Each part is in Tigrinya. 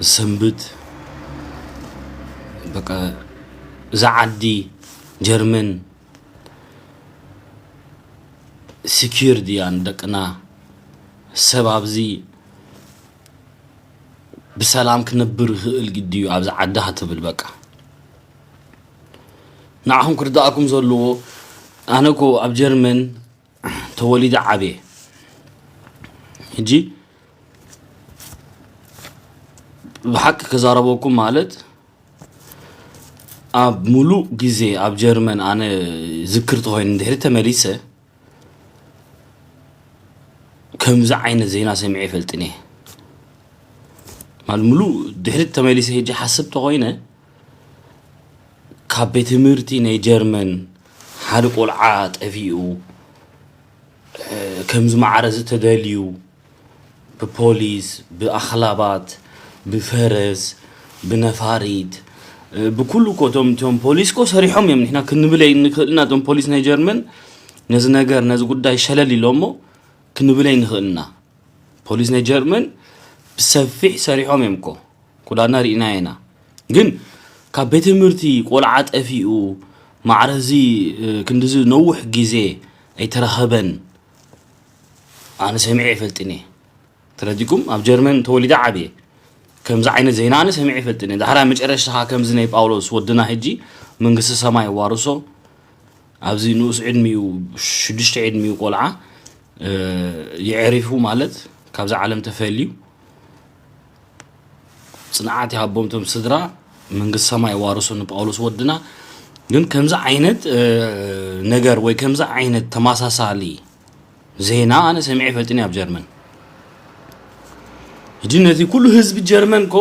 ዝሰንብት፣ በቃ፣ እዛ ዓዲ ጀርመን ሲኪር ድያ ንደቅና? ሰብ ኣብዚ ብሰላም ክነብር ይኽእል ግዲ እዩ ኣብዚ ዓዲ ትብል? በቃ፣ ንዓኹም ክርዳእኩም ዘለዎ፣ ኣነ እኮ ኣብ ጀርመን ተወሊደ ዓብየ። ሕጂ ብሓቂ ክዛረበኩም፣ ማለት፣ ኣብ ሙሉእ ግዜ ኣብ ጀርመን ኣነ ዝክር ተኾይኑ እንድሕሪ ተመሊሰ፣ ከምዚ ዓይነት ዜና ሰሚዐ ይፈልጥን እየ። ማለት፣ ሙሉእ ድሕሪት ተመሊሰ ሕጂ ሓስብ ተኾይነ፣ ካብ ቤት ትምህርቲ ናይ ጀርመን ሓደ ቆልዓ ጠፊኡ፣ እ፣ ከምዚ ማዕረ ዝተደልዩ፣ ብፖሊስ፣ ብኣኽላባት፣ ብፈረስ፣ ብነፋሪት፣ እ፣ ብኩሉ እኮ እቶም፣ እቶም ፖሊስ እኮ ሰሪሖም እዮም። ንሕና ክንብል ኣይንኽእልና። እቶም ፖሊስ ናይ ጀርመን ነዚ ነገር፣ ነዚ ጉዳይ ሸለል ኢሎሞ ክንብል ኣይንኽእልና። ፖሊስ ናይ ጀርመን ብሰፊሕ ሰሪሖም እዮም እኮ፣ ኩላና ርኢና ኢና። ግን ካብ ቤት ትምህርቲ ቆልዓ ጠፊኡ፣ ማዕረዚ፣ እ፣ ክንድዚ ነዊሕ ግዜ ኣይተረኸበን። ኣነ ሰሚዐ ይፈልጥን እየ። ተረዲኩም? ኣብ ጀርመን ተወሊደ ዓብየ። ከምዚ ዓይነት ዜና ኣነ ሰሚዐ ይፈልጥን እየ። ዳሕራይ መጨረሽታ ከዓ ከምዚ ናይ ጳውሎስ ወድና ሕጂ መንግስቲ ሰማይ ዋርሶ፣ ኣብዚ ንኡስ ዕድሚኡ፣ ሽዱሽተ ዕድሚኡ ቆልዓ፣ እ፣ የዕሪፉ፣ ማለት ካብዛ ዓለም ተፈልዩ። ጽንዓት ይሃቦም እቶም ስድራ፣ መንግስቲ ሰማይ ዋርሶ ንጳውሎስ ወድና። ግን ከምዚ ዓይነት፣ እ፣ ነገር ወይ ከምዚ ዓይነት ተመሳሳሊ ዜና ኣነ ሰሚዐ ይፈልጥን እየ ኣብ ጀርመን። ሕጂ ነቲ ኩሉ ህዝቢ ጀርመን እኮ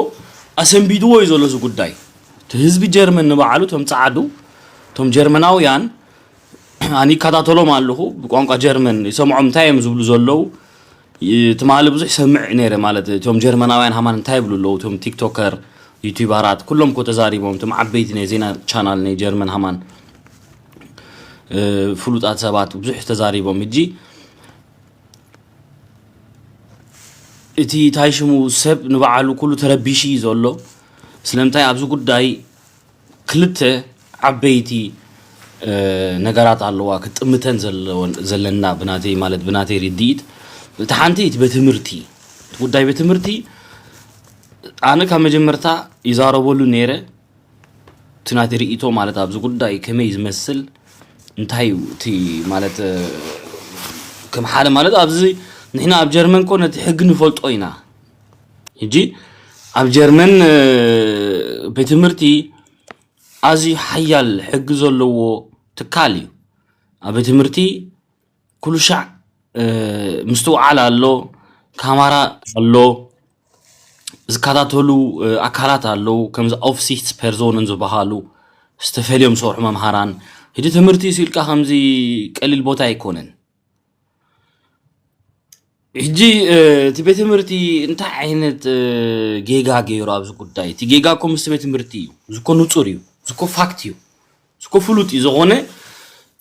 ኣሰንቢድዎ እዩ ዘሎ እዚ ጉዳይ። እቲ ህዝቢ ጀርመን ንባዕሉ፣ እቶም ጻዕዱ፣ እቶም ጀርመናውያን፣ ኣነ ይከታተሎም ኣለኹ፣ ብቋንቋ ጀርመን ይሰምዖም፣ እንታይ እዮም ዝብሉ ዘለዉ? ይ-፣ ትማሊ ብዙሕ ይሰምዕ ነይረ፣ ማለት፣ እቶም ጀርመናውያን ሃማን እንታይ ይብሉ ኣለዉ? እቶም ቲክቶከር፣ ዩቲዩበራት፣ ኩሎም እኮ ተዛሪቦም፣ እቶም ዓበይቲ ናይ ዜና ቻናል ናይ ጀርመን ሃማን፣ እ፣ ፍሉጣት ሰባት ብዙሕ ተዛሪቦም። ሕጂ እቲ እንታይ ሽሙ ሰብ ንባዕሉ ኩሉ ተረቢሹ እዩ ዘሎ። ስለምንታይ ኣብዚ ጉዳይ ክልተ ዓበይቲ፣ እ፣ ነገራት ኣለዋ ክጥምተን ዘለወን፣ ዘለና ብናተይ፣ ማለት፣ ብናተይ ርድኢት። እቲ ሓንቲ እቲ ቤት ትምህርቲ፣ እቲ ጉዳይ ቤት ትምህርቲ ኣነ ካብ መጀመርታ ይዛረበሉ ነይረ። እቲ ናተይ ርእይቶ፣ ማለት፣ ኣብዚ ጉዳይ ከመይ ዝመስል፣ እንታይ እዩ እቲ፣ ማለት፣ እ፣ ከም ሓደ፣ ማለት፣ ኣብዚ ንሕና ኣብ ጀርመን እኮ ነቲ ሕጊ ንፈልጦ ኢና። ሕጂ ኣብ ጀርመን፣ እ፣ ቤት ትምህርቲ ኣዝዩ ሓያል ሕጊ ዘለዎ ትካል እዩ። ኣብ ቤት ትምህርቲ ኩሉ ሻዕ፣ እ፣ ምስትውዓል ኣሎ፣ ካማራ ኣሎ፣ ዝከታተሉ፣ እ፣ ኣካላት ኣለዉ፣ ከምዚ ኣውፍሲክትስፐርዞንን ዝበሃሉ ዝተፈልዮም ዝሰርሑ መምሃራን። ሕጂ ትምህርቲ ስኢልካ ከምዚ ቀሊል ቦታ ኣይኮነን። ሕጂ፣ እ፣ እቲ ቤት ትምህርቲ እንታይ ዓይነት፣ እ፣ ጌጋ ገይሩ ኣብዚ ጉዳይ? እቲ ጌጋ እኮ ምስቲ ቤት ትምህርቲ እዩ። እዚ እኮ ንጹር እዩ። እዚ እኮ ፋክት እዩ። እዚ እኮ ፍሉጥ እዩ። ዝኾነ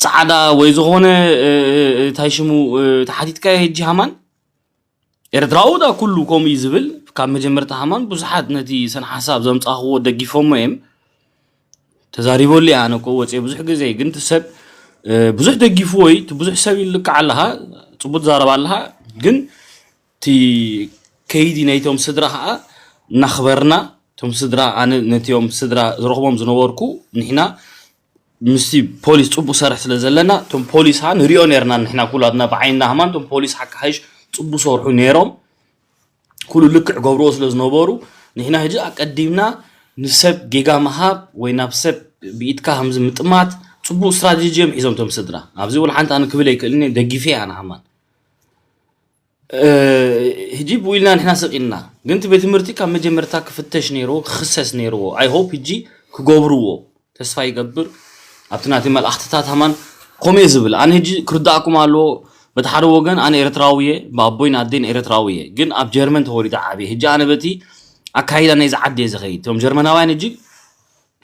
ጻዕዳ ወይ ዝኾነ፣ እ፣ እ፣ እንታይ ሽሙ፣ እ፣ ተሓቲትካዮ ሕጂ ሃማን፣ ኤርትራዊ ዳ ኩሉ ከምኡ እዩ ዝብል? ካብ መጀመርታ ሃማን ብዙሓት ነቲ ሰን ሓሳብ ዘምጻኽዎ ደጊፎሞ እዮም። ተዛሪበሉ እየ። ኣነ እኮ ወፅየ ብዙሕ ግዜ፣ ግን እቲ ሰብ፣ እ፣ ብዙሕ ደጊፍዎ እዩ። እቲ ብዙሕ ሰብ ኢሉ ልክዕ ኣለኻ፣ ጽቡቅ ትዛረብ ኣለኻ። ግን እቲ ከይዲ ናይቶም ስድራ ከዓ እናኽበርና፣ እቶም ስድራ፣ ኣነ ነቲኦም ስድራ ዝረኽቦም ዝነበርኩ፣ ንሕና ምስቲ ፖሊስ ጽቡቅ ሰርሕ ስለ ዘለና፣ እቶም ፖሊስ ከዓ ንሪኦ ነርና፣ ንሕና ኩላትና ብዓይንና ሃማን፣ እቶም ፖሊስ ሓካይሽ ጽቡቅ ሰርሑ ነይሮም። ኩሉ ልክዕ ገብርዎ ስለ ዝነበሩ፣ ንሕና ሕጂ ኣቀዲምና ንሰብ ጌጋ ምሃብ ወይ ናብ ሰብ ብኢድካ ከምዚ ምጥማት ጽቡቅ ስትራቴጂ እዮም ሒዞም እቶም ስድራ። ኣብዚ ወላ ሓንቲ ኣነ ክብል ኣይክእልን እየ፣ ደጊፈ እየ ኣነ ሃማን። እ፣ ሕጂ ብኡ ኢልና ንሕና ስቕ ኢልና። ግን እቲ ቤት ትምህርቲ ካብ መጀመርታ ክፍተሽ ነይርዎ፣ ክኽሰስ ነይርዎ። I hope ሕጂ ክገብርዎ። ተስፋ ይገብር። ኣብቲ ናተይ መልእኽትታት ሃማን ከምኡ እየ ዝብል። ኣነ ሕጂ ክርዳእኩም ኣለዎ፣ በቲ ሓደ ወገን ኣነ ኤርትራዊ እየ፣ ብኣቦይን ኣደይን ኤርትራዊ እየ፣ ግን ኣብ ጀርመን ተወሊደ ዓብየ። ሕጂ ኣነ በቲ ኣካይዳ ናይዚ ዓዲ እየ ዝኸይድ። እቶም ጀርመናውያን ሕጂ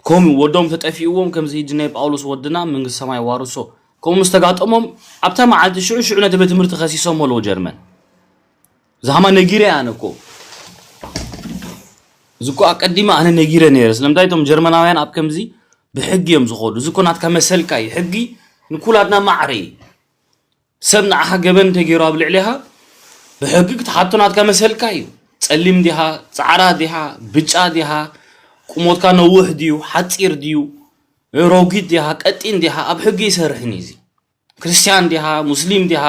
ከምኡ ወዶም ተጠፊእዎም፣ ከምዚ ሕጂ ናይ ጳውሎስ ወድና መንግስቲ ሰማይ ዋርሶ ከምኡ ምስ ተጋጠሞም፣ ኣብታ መዓልቲ ሽዑ ሽዑ ነቲ ቤት ትምህርቲ ከሲሶም ኣለዎ ጀርመን። እዚ ሃማን ነጊረ እየ ኣነ እኮ። እዚ እኮ ኣቀዲመ ኣነ ነጊረ ነይረ። ስለምንታይ እቶም ጀርመናውያን ኣብ ከምዚ ብሕጊ እዮም ዝኸዱ? እዚ እኮ ናትካ መሰልካ እዩ። ሕጊ ንኩላትና ማዕረ እዩ። ሰብ ንዓኻ ገበን እንተገይሩ ኣብ ልዕሌኻ ብሕጊ ክትሓቶ ናትካ መሰልካ እዩ። ጸሊም ዲኻ፣ ጻዕዳ ዲኻ፣ ብጫ ዲኻ፣ ቁሞትካ ነውሕ ድዩ፣ ሓጺር ድዩ፣ ረጒድ ዲኻ፣ ቀጢን ዲኻ፣ ኣብ ሕጊ ይሰርሕን እዩ እዚ። ክርስትያን ዲኻ፣ ሙስሊም ዲኻ፣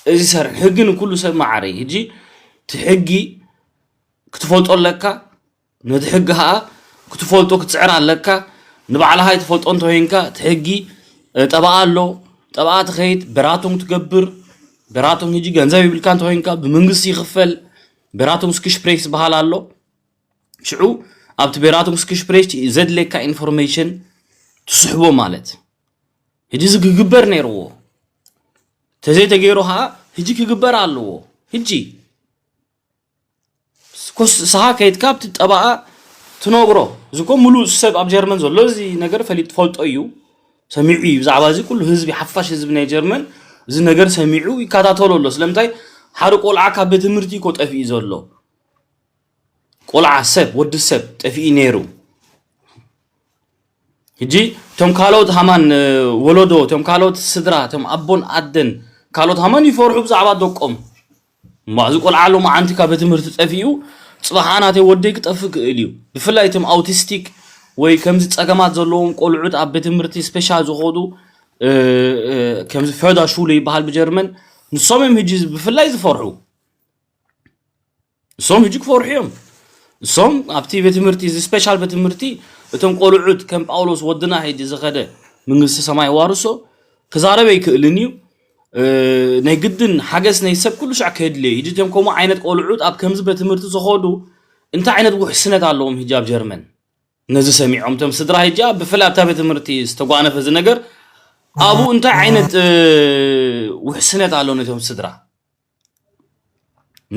እዚ ይሰርሕን። ሕጊ ንኩሉ ሰብ ማዕረ እዩ። ሕጂ እቲ ሕጊ ክትፈልጦ ኣለካ። ነቲ ሕጊ ኸኣ ክትፈልጦ ክትጽዕር ኣለካ። ንባዕልኻ ኣይትፈልጦ እንተኾይንካ፣ እቲ ሕጊ፣ እ፣ ጠበቓ ኣሎ። ጠበቓ ትኸይድ፣ በራቶን ትገብር። በራቶን ሕጂ ገንዘብ ይብልካ እንተኾይንካ፣ ብመንግስቲ ይኽፈል። በራቶን ስክሽፕሬስ ዝበሃል ኣሎ። ሽዑ ኣብቲ በራቶን ስክሽፕሬስ ዘድልየካ ኢንፎርሜሽን ትስሕቦ ማለት። ሕጂ እዚ ክግበር ነይርዎ። ተዘይተገይሩ ኸኣ ሕጂ ክግበር ኣለዎ። ሕጂ ኮስ-፣ ንስኻ ከይድካ ኣብቲ ጠበቓ ትነግሮ። እዚ እኮ ምሉእ ሰብ ኣብ ጀርመን ዘሎ እዚ ነገር ፈሊጥ፣ ትፈልጦ እዩ፣ ሰሚዑ እዩ። ብዛዕባ እዚ ኩሉ ህዝቢ፣ ሓፋሽ ህዝቢ ናይ ጀርመን እዚ ነገር ሰሚዑ ይከታተሎ ኣሎ። ስለምንታይ? ሓደ ቆልዓ ካብ ቤት ትምህርቲ እኮ ጠፊኡ ዘሎ። ቆልዓ ሰብ፣ ወዲ ሰብ ጠፊኡ ነይሩ። ሕጂ እቶም ካልኦት ሃማን፣ እ፣ ወለዶ፣ እቶም ካልኦት ስድራ፣ እቶም ኣቦን ኣደን ካልኦት ሃማን ይፈርሑ ብዛዕባ ደቆም። እሞ እዚ ቆልዓ ሎማዓንቲ ካብ ቤት ትምህርቲ ጠፊኡ፣ ጽባሕ ናተይ ወደይ ክጠፍእ ክእል እዩ። ብፍላይ እቶም ኣውቲስቲክ ወይ ከምዚ ጸገማት ዘለዎም ቆልዑት ኣብ ቤት ትምህርቲ ስፔሻል ዝኸዱ፣ እ፣ እ፣ ከምዚ ፈዳ ሹለ ይበሃል ብጀርመን፣ ንሶም እዮም ሕጂ ብፍላይ ዝፈርሑ። እሶም ሕጂ ክፈርሑ እዮም። እሶም ኣብቲ ቤት ትምህርቲ፣ እዚ ስፔሻል ቤት ትምህርቲ፣ እቶም ቆልዑት ከም ጳውሎስ ወድና ሕጂ ዝኸደ መንግስቲ ሰማይ ዋርሶ ክዛረብ ኣይክእልን እዩ። እ፣ ናይ ግድን ሓገዝ ናይ ሰብ ኩሉ ሻዕ ከድልዮ እዩ። ሕጂ እቶም ከምኡ ዓይነት ቆልዑት ኣብ ከምዚ ቤት ትምህርቲ ዝኸዱ እንታይ ዓይነት ውሕስነት ኣለዎም ሕጂ ኣብ ጀርመን? ነዚ ሰሚዖም እቶም ስድራ ሕጂ ኣብ ብፍላይ ኣብታ ቤት ትምህርቲ ዝተጓነፈ እዚ ነገር ኣብኡ እንታይ ዓይነት፣ እ፣ ውሕስነት ኣሎ ነቶም ስድራ?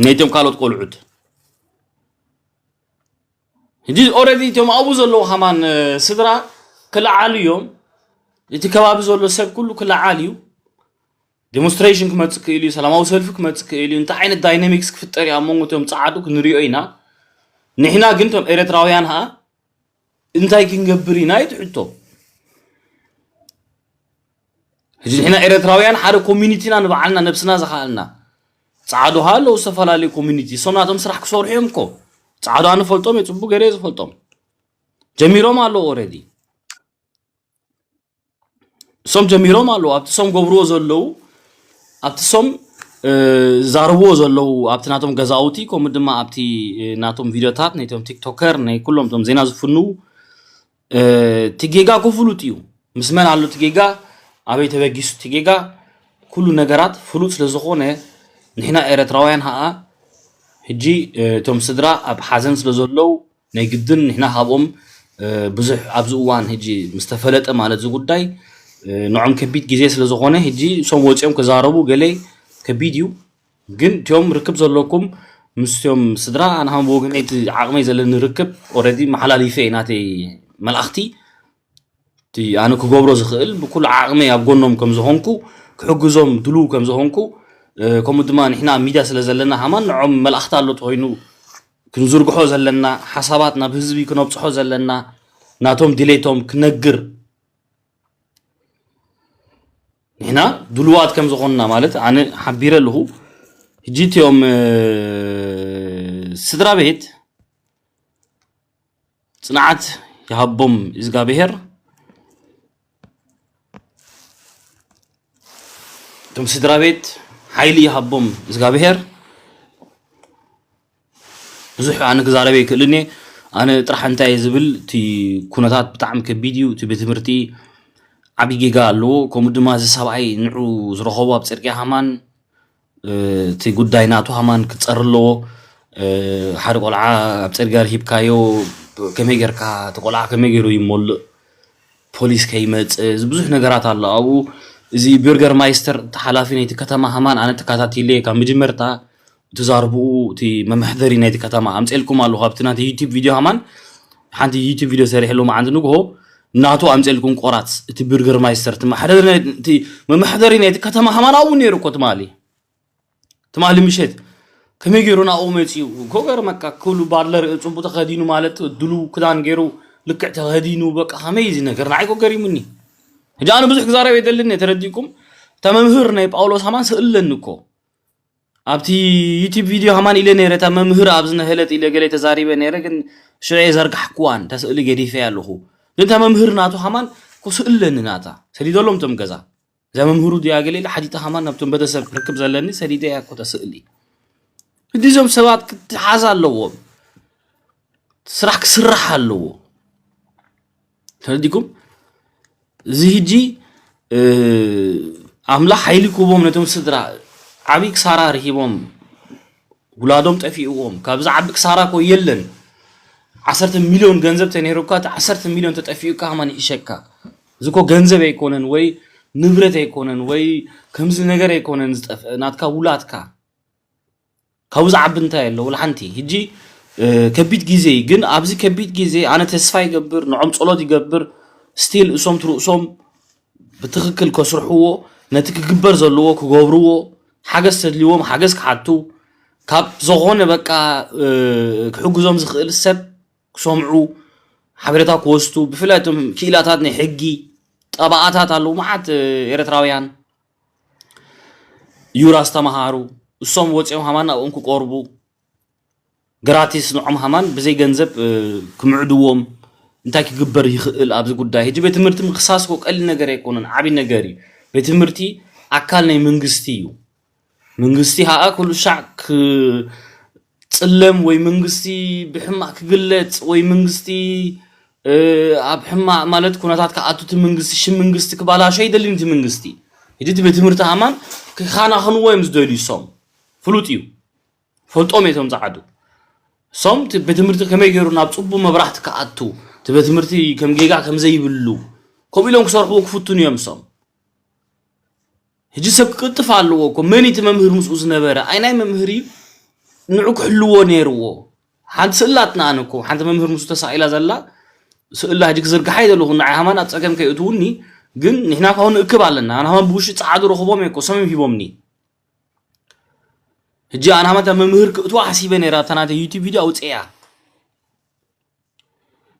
ነቶም ካልኦት ቆልዑት። ሕጂ ኦልሬዲ እቶም ኣብኡ ዘለዉ ከማን፣ እ፣ ስድራ ክለዓሉ እዮም። እቲ ከባቢ ዘሎ ሰብ ኩሉ ክለዓል እዩ። ዴሞንስትሬሽን ክመጽእ ክእል እዩ፣ ሰላማዊ ሰልፊ ክመጽእ ክእል እዩ። እንታይ ዓይነት ዳይናሚክስ ክፍጠር እዩ ኣብ መንጎ እቶም ጸዓዱ ክንሪኦ ኢና። ንሕና ግን እቶም ኤርትራውያን ኸኣ እንታይ ክንገብር ኢና እዩ እቲ ሕቶ። ሕጂ ንሕና ኤርትራውያን ሓደ ኮሚኒቲና ንባዕልና ነብስና ዝኸኣልና። ጸዓዱ ኸኣ ኣለዉ ዝተፈላለዩ ኮሚኒቲ፣ እሶም ናቶም ስራሕ ክሰርሑ እዮም እኮ። ጸዓዱ ኣነ ፈልጦም እየ፣ ጽቡቅ ገይረ እየ ዝፈልጦም። ጀሚሮም ኣለዉ ኦልሬዲ። እሶም ጀሚሮም ኣለዉ። ኣብቲ እሶም ገብርዎ ዘለዉ፣ ኣብቲ እሶም፣ እ፣ ዝዛረብዎ ዘለዉ፣ ኣብቲ ናቶም ገዛውቲ፣ ከምኡ ድማ ኣብቲ፣ እ፣ ናቶም ቪድዮታት፣ ናይቶም ቲክቶከር፣ ናይ ኩሎም እቶም ዜና ዝፍንዉ፣ እ፣ እቲ ጌጋ እኮ ፍሉጥ እዩ። ምስ መን ኣሎ እቲ ጌጋ? ኣበይ ተበጊሱ እቲ ጌጋ? ኩሉ ነገራት ፍሉጥ ስለ ዝኾነ፣ ንሕና ኤርትራውያን ኸኣ ሕጂ፣ እ፣ እቶም ስድራ ኣብ ሓዘን ስለ ዘለዉ፣ ናይ ግድን ንሕና ካብኦም፣ እ፣ ብዙሕ ኣብዚ እዋን ሕጂ ምስ ተፈለጠ ማለት እዚ ጉዳይ፣ እ፣ ንዖም ከቢድ ግዜ ስለ ዝኾነ፣ ሕጂ እሶም ወጺኦም ክዛረቡ ገለ ከቢድ እዩ። ግን እቲኦም ርክብ ዘለኩም ምስ እቲኦም ስድራ፣ ኣነ ከም ብወገነይ እቲ ዓቕመይ ዘለኒ ርክብ ኦልሬዲ መሓላሊፈ እየ ናተይ መልኣኽቲ። እቲ ኣነ ክገብሮ ዝኽእል ብኩሉ ዓቕመይ ኣብ ጎኖም ከም ዝኾንኩ፣ ክሕግዞም ድሉው ከም ዝኾንኩ፣ እ፣ ከምኡ ድማ ንሕና ኣብ ሚድያ ስለ ዘለና ሃማን ንዖም መልኣኽቲ ኣሎ ተኾይኑ ክንዝርግሖ ዘለና፣ ሓሳባት ናብ ህዝቢ ክነብጽሖ ዘለና፣ ናቶም ድሌቶም ክነግር ንሕና ድሉዋት ከም ዝኾንና ማለት ኣነ ሓቢረ ኣለኹ። ሕጂ እቲኦም፣ እ፣ ስድራ ቤት ጽንዓት ይሃቦም እግዚኣብሄር። እቶም ስድራ ቤት ሓይሊ ይሃቦም እግዚኣብሄር። ብዙሕ ኣነ ክዛረብ ኣይክእልን እየ። ኣነ ጥራሕ እንታይ እየ ዝብል፣ እቲ ኩነታት ብጣዕሚ ከቢድ እዩ። እቲ ቤት ትምህርቲ ዓብዪ ጌጋ ኣለዎ። ከምኡ ድማ እዚ ሰብኣይ ንዑ ዝረኸቦ ኣብ ጽርግያ ሃማን፣ እ፣ እቲ ጉዳይ ናቱ ሃማን ክጸር ኣለዎ። እ፣ ሓደ ቆልዓ ኣብ ጽርግያ ረኺብካዮ ከመይ ጌርካ፣ እቲ ቆልዓ ከመይ ገይሩ ይመልእ፣ ፖሊስ ከይመጽእ፣ እዚ ብዙሕ ነገራት ኣሎ ኣብኡ። እዚ ቢርገርማይስተር፣ እቲ ሓላፊ ናይቲ ከተማ ሃማን ኣነ ተከታቲለ ካብ መጀመርታ እቲ ዛርብኡ፣ እቲ መመሕደሪ ናይቲ ከተማ ኣምጼልኩም ኣለኹ። ኣብቲ ናቲ ዩቲዩብ ቪድዮ ሃማን ሓንቲ ዩቲዩብ ቪድዮ ሰሪሐ ሎማዓንቲ ንግሆ ናቱ ኣምጼልኩም ቆራጽ፣ እቲ ቢርገርማይስተር፣ እቲ መሓደሪ ናይ-፣ እቲ መመሕደሪ ናይቲ ከተማ ሃማን ኣብኡ ነይሩ እኮ ትማሊ። ትማሊ ምሸት ከመይ ገይሩ ናብኡ መፂኡ እኮ ገርመካ። ኩሉ ባድለር ፅቡቅ ተኸዲኑ ማለት ድሉ ክዳን ገይሩ ልክዕ ተኸዲኑ በቃ ከመይ እዚ ነገር ንዓይ እኮ ገሪሙኒ። ሕጂ ኣነ ብዙሕ ክዛረብ የደልን እየ፣ ተረዲእኩም። እታ መምህር ናይ ጳውሎስ ሃማን ስእለኒ እኮ ኣብቲ ዩቲብ ቪድዮ ሃማን ኢለ ነይረ፣ እታ መምህር ኣብ ዝነህለት ኢለ ገለ ተዛሪበ ነይረ፣ ግን ሽዑ የዘርጋሕኩዋን፣ እታ ስእሊ ገዲፈያ ኣለኹ። ግን እታ መምህር ናቱ ሃማን እኮ ስእለኒ ናታ፣ ሰዲደሎም እቶም ገዛ። እዛ መምህሩ ድያ ገለ ኢለ ሓቲተ ሃማን ናብቶም ቤተሰብ ርክብ ዘለኒ ሰዲደ እያ እኮ እታ ስእሊ። እዞም ሰባት ክትሓዝ ኣለዎም፣ ስራሕ ክስራሕ ኣለዎ። ተረዲኩም? እዚ ሕጂ ኣምላኽ ሓይሊ ክህቦም ነቶም ስድራ። ዓብዪ ክሳራ ርሂቦም፣ ውላዶም ጠፊእዎም። ካብዚ ዓቢ ክሳራ እኮ የለን። ዓሰርተ ሚልዮን ገንዘብ ተነይሩካ፣ እቲ ዓሰርተ ሚልዮን ተጠፊኡካ ከማን ይሕሸካ። እዚ እኮ ገንዘብ ኣይኮነን ወይ ንብረት ኣይኮነን ወይ ከምዚ ነገር ኣይኮነን ዝጠፍእ፣ ናትካ ውላድካ። ካብኡ ዝዓቢ እንታይ ኣሎ? ወላ ሓንቲ። ሕጂ ከቢድ ግዜ እዩ፣ ግን ኣብዚ ከቢድ ግዜ ኣነ ተስፋ ይገብር፣ ንዖም ጸሎት ይገብር። ስቲል እሶም ትርእሶም ብትኽክል ከስርሕዎ፣ ነቲ ክግበር ዘለዎ ክገብርዎ፣ ሓገዝ ተድልዎም ሓገዝ ክሓቱ፣ ካብ ዝኾነ በቃ ክሕግዞም ዝኽእል ሰብ ክሰምዑ፣ ሓበሬታ ክወስዱ፣ ብፍላይ እቶም ክኢላታት ናይ ሕጊ ጠበቓታት ኣለዉ፣ መዓት ኤርትራውያን ዩራ ዝተምሃሩ፣ እሶም ወፂኦም ሃማን ናብኦም ክቆርቡ፣ ግራቲስ ንዖም ሃማን ብዘይ ገንዘብ ክምዕድዎም እንታይ ክግበር ይኽእል ኣብዚ ጉዳይ? ሕጂ ቤት ትምህርቲ ምክሳስ እኮ ቀሊል ነገር ኣይኮነን፣ ዓብዪ ነገር እዩ። ቤት ትምህርቲ ኣካል ናይ መንግስቲ እዩ። መንግስቲ ኸኣ ኩሉ ሻዕ ክጽለም ወይ መንግስቲ ብሕማቕ ክግለጽ ወይ መንግስቲ ኣብ ሕማቕ ማለት ኩነታት ክኣቱ እቲ መንግስቲ ሽም መንግስቲ ክባላሾ ኣይደልን እቲ መንግስቲ። ሕጂ እቲ ቤት ትምህርቲ ሃማን ክኻናኸንዎ እዮም ዝደልዩ እሶም። ፍሉጥ እዩ። ፈልጦም እየ እቶም ጸዓዱ። እሶም እቲ ቤት ትምህርቲ ከመይ ገይሩ ናብ ጽቡቕ መብራህቲ ክኣቱ፣ እቲ ቤት ትምህርቲ ከም ጌጋ ከም ዘይብሉ፣ ከምኡ ኢሎም ክሰርሕዎ ክፍትኑ እዮም እሶም። ሕጂ ሰብ ክቅጥፍ ኣለዎ እኮ። መን እቲ መምህር ምስኡ ዝነበረ? ኣይናይ መምህር እዩ ንዑ ክሕልዎ ነይርዎ። ሓንቲ ስእላትና ኣነ እኮ ሓንቲ መምህር ምስኡ ተሳኢላ ዘላ ስእላ ሕጂ ክዝርግሓ ይደለኹ። ንዓይ ሃማን ኣብ ጸገም ከይእትውኒ፣ ግን ንሕና ካብኡ ንእክብ ኣለና። ኣነ ሃማን ብውሽጢ ጸዓዱ ረኽቦም እየ እኮ፣ ሰሚም ሂቦምኒ። ሕጂ ኣነ ሃማን እታ መምህር ክእትዋ ሓሲበ ነይራ፣ ኣብታ ናተይ ዩቲብ ቪድዮ ኣውፅእያ።